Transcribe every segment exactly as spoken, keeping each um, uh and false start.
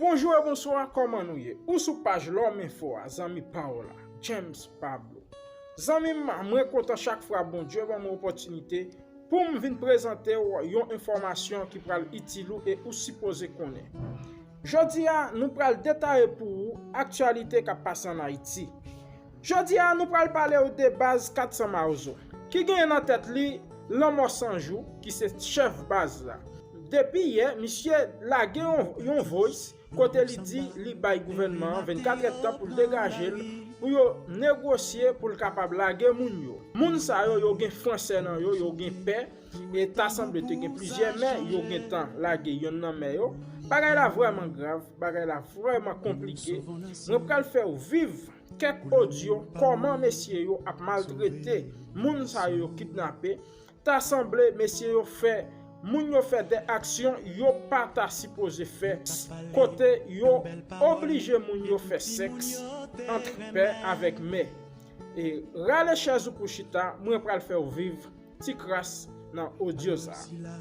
Bonjou e bonswa, kòman nou ye? Ou sou paj Lòm Enfo a, zanmi pa w la, James Pablo. Zanmi m, mwen kontan chak fwa Bondye ban mwen opòtinite pou m vin prezante w yon enfòmasyon ki pral itil ou e ou sipoze konnen. Jodi a, nou pral detaye pou ou aktyalite k ap pase ann Ayiti. Jodi a, nou pral pale w de baz kat san Mawozo, ki genyen nan tèt li Lanmò San Jou, ki se chèf baz la. Depi yè, misye lage yon, yon voice kote li di li bay gouvènman an vennkat èdtan pou l degaje l, pou yo negosye pou l kapab lage moun yo. Moun sa yo, yo gen fransè nan yo, yo gen pè, e ta sanble te gen plizyè mè, yo gentan lage yonn nan mè yo. Bagay la vrèman grav, bagay la vrèman konplike. Mwen pral fè w viv kèk odyo kòman mesye yo ap maltrete moun sa yo yo kidnape. Ta sanble mesye yo fè, moun yo fè de aksyon yo pa ta sipoze fè, kote yo oblije moun yo fè sèks ant pè avèk mè. E rale chèz ou pou chita, mwen pral fè w viv ti kras nan odyo sa a.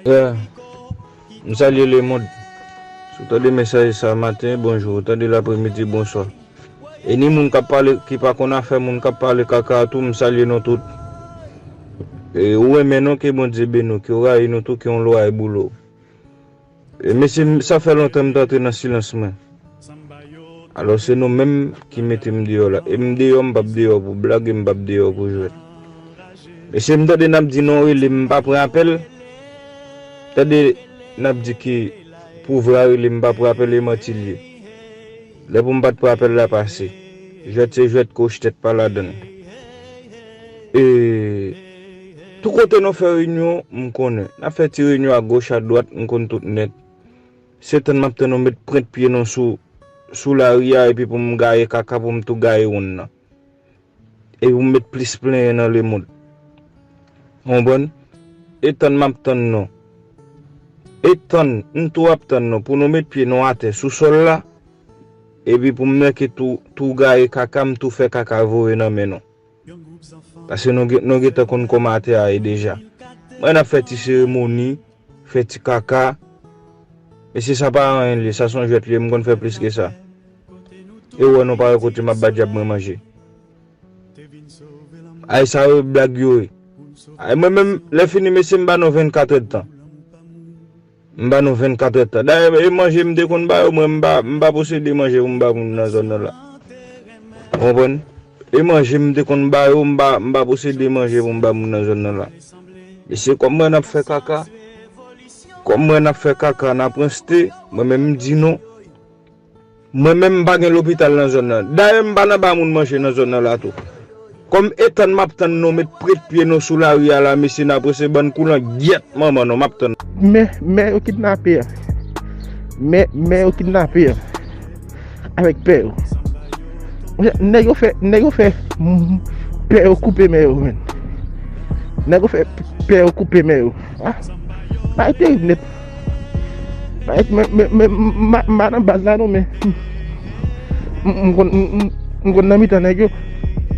Yeah. M salye lemonn. Si w tande mesaj sa maten, bonjou. Ou tande l apremidi, bonswa. E ni moun k ap pale, ki pa konn afè moun k ap pale kaka a tou, m salye nou tout. E ou renmen nou, ke Bondye beni w, ke w rayi nou tou, ke yon lwa e boule w. E mesye, m- sa fè lontan m t antre nan silans mwen. Alò se nou menm ki mete m deyò la. E m deyò, m p ap deyò pou blag, e m p ap deyò pou jwèt. Mesye, m tande n ap di non rele, m pa pran apèl. Tande n ap di ki pou vra rele, m pa pran apèl, e manti l ye. Lè pou m pa t pran apèl la pase. Jwèt se jwèt, koch tèt pa ladann. E tou kote nou fè reyinyon, m konnen. N ap fè ti reyinyon agoch, adwat, m konn tout nèt. Se tann m ap tann nou met pwent pye nou sou, sou lari a, epi pou m gaye kaka, pou m tou gaye wonn nan. Epi pou m met plis plenyen nan lemonn. Ou konprann? E tann m ap tann nou. E tann, m tou ap tann nou, pou nou met pye nou atè sou sòl la, epi pou m nèke tou, tou gaye kaka, m tou fè kaka voye nan men nou. Paske nou gen, nou gentan konn kòman atè a ye deja. Mwen n ap fè ti seremoni, fè ti kaka. Mesye, sa pa anyen l ye, sa se yon jwèt li ye, m konn fè plis ke sa. E w wè nou pa wè kote m ap ba dyab mwen manje. Ay, sa yo blag yo ye. Ay, mwen menm, lè fini, mesye, m ba nou vennkat èdtan. M ba nou vennkat èdtan. Dayè, e manje m te konn ba yo, mwen m pa, m pa posede manje pou m ba moun nan zòn nan la. Ou konprann? E manje m te konn ba yo, m pa, m pa posede manje pou m ba moun nan zòn nan la. Mesye, kòm mwen n ap fè kaka, kòm mwen n ap fè kaka, n ap ranste, mwen menm m di nou, Mwen menm m pa gen lopital nan zòn nan. Dayè m pa nan ba moun manje nan zòn nan la tou. Kòm e tann m ap tann nou met pwent pye nou sou lari a la, mesye, n ap rese bann koulan gyèt manman nou, m ap tann. Mè, mè yo kidnape a. Mè, mè yo kidnape a. Avèk pè yo. Nèg yo fè, nèg yo fè, pè yo koupe mè yo, menn. Nèg yo fè pè yo koupe mè yo. Ah, bagay terib nèt. Bagay, men, men, men, m pa nan baz la non, men m konn, m konn nan mitan nèg yo.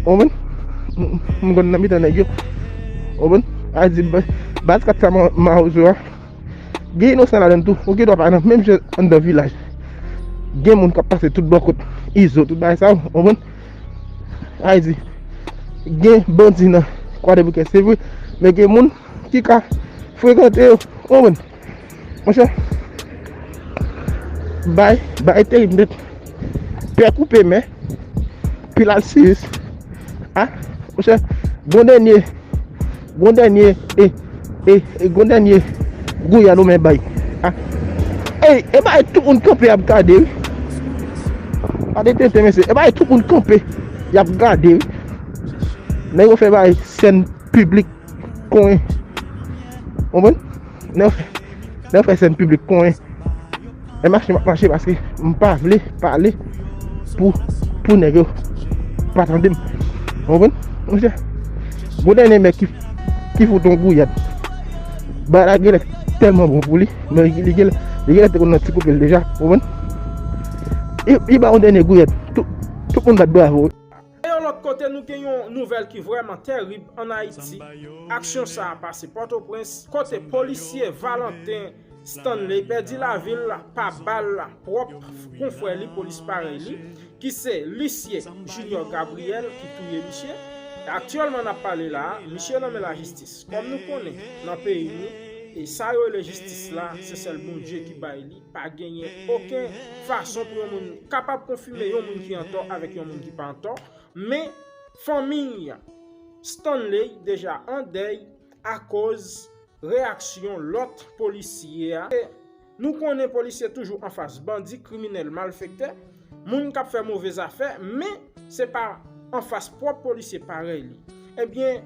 Ou konprann? M konn nan mitan nèg yo. Ou konprann? A di, baz kat sa Mawozo a. Gen inosan ladan tou. Ou gen dwa pa nan menm jan anndan vilaj. Gen moun k ap pase tout bò kot Izo, tout bagay sa, ou konprann? A di, gen bandi nan Kwadèboukè, se vre, men gen moun ki ka frekante yo, ou konprann? Monchè, bay, bay terib nèt. Pè koupe men, pil alsiyis. Ah, monchè, gon dènye, gon dènye, e, e, e, gon dènye gouyad ou men bay. Ah. Ey, e bay tout moun kanpe ap gade, wi. Pa de tenten, mesye. E bay tout moun kanpe, y ap gade, wi. Nèg yo fè bay sèn piblik konyen. Ou konprann? Nèg yo fè, nèg yo fè sèn piblik konyen. E mache m ap mache paske m pa vle pale pou, pou nèg yo pa tande m. Ou konprann? Monchè, gon dènye mè ki, ki fout yon gouyad. Bagay la genlè tèlman bon pou li, men li genlè, li genlè te konn nan ti koupe l deja, ou konprann? Li, li ba yon dènye gouyad. Tout, tout moun bat bravo. E yon lòt kote, nou gen yon nouvèl ki vrèman terib ann Ayiti. Aksyon sa a pase Pòtoprens, kote polisye Valentin Stanley pèdi lavi l pa bal pwòp konfrè li polis parèy li, ki se Lisye Junior Gabriel ki touye misye. Aktyèlman n ap pale la a, misye nan men lajistis. Kòm nou konnen, nan peyi nou, e sa yo rele jistis la, se sèl Bondye ki bay li. Pa genyen okenn fason pou yon moun kapab konfime yon moun ki antò avèk yon moun ki pa antò. Men, fanmi Stanley deja an dèy akoz reyaksyon lòt polisye a. E nou konnen polisye toujou anfas bandi, kriminèl, malfektè, moun k ap fè move zafè, men se pa anfas pwòp polisye parèy li. Ebyen,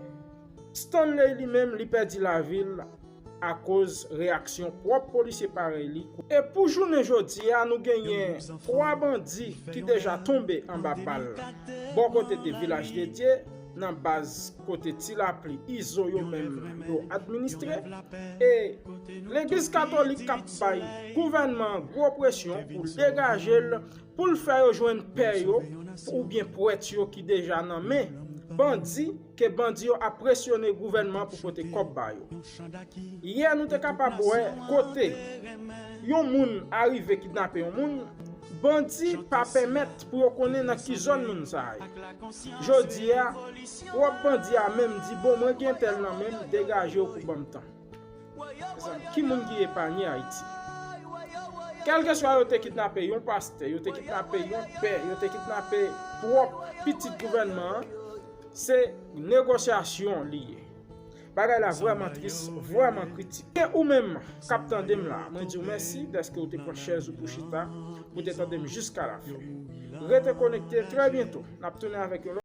Stanley li menm, li pèdi lavi l akoz reyaksyon pwòp polisye parèy li. E pou jounen jodi a, nou genyen twa bandi ki deja tonbe anba bal bò kote de Vilaj de Dye, nan baz kote Ti Lapli, Izo yo menm yo administre. E Legliz Katolik k ap bay gouvènman an gwo presyon pou l degaje l, pou l fè yo jwenn pè yo oubyen pwèt yo ki deja nan men bandi, ke bandi yo ap presyone gouvènman an pou pote kòb ba yo. Yè nou te kapab wè kote yon moun arive kidnape yon moun, bandi pa pèmèt pou yo konnen nan ki zòn moun sa a ye. Jodi a, pwòp bandi a menm di, "Bon, mwen gen tèl nan men m, degaje w pou ban m tan." Mezanmi, ki moun ki epanye Ayiti? Kèlkeswa yo te kidnape yon pastè, yo te kidnape yon pè, yo te kidnape pwòp pitit gouvènman an, se negosyasyon li ye. Bagay la vrèman tris, vrèman kritik. E ou menm k ap tande m la, mwen di w mèsi dèske w te pran chèz ou pou chita, pou te tande m jiska lafen. Rete konekte, trè byento n ap tounen avèk yon lòt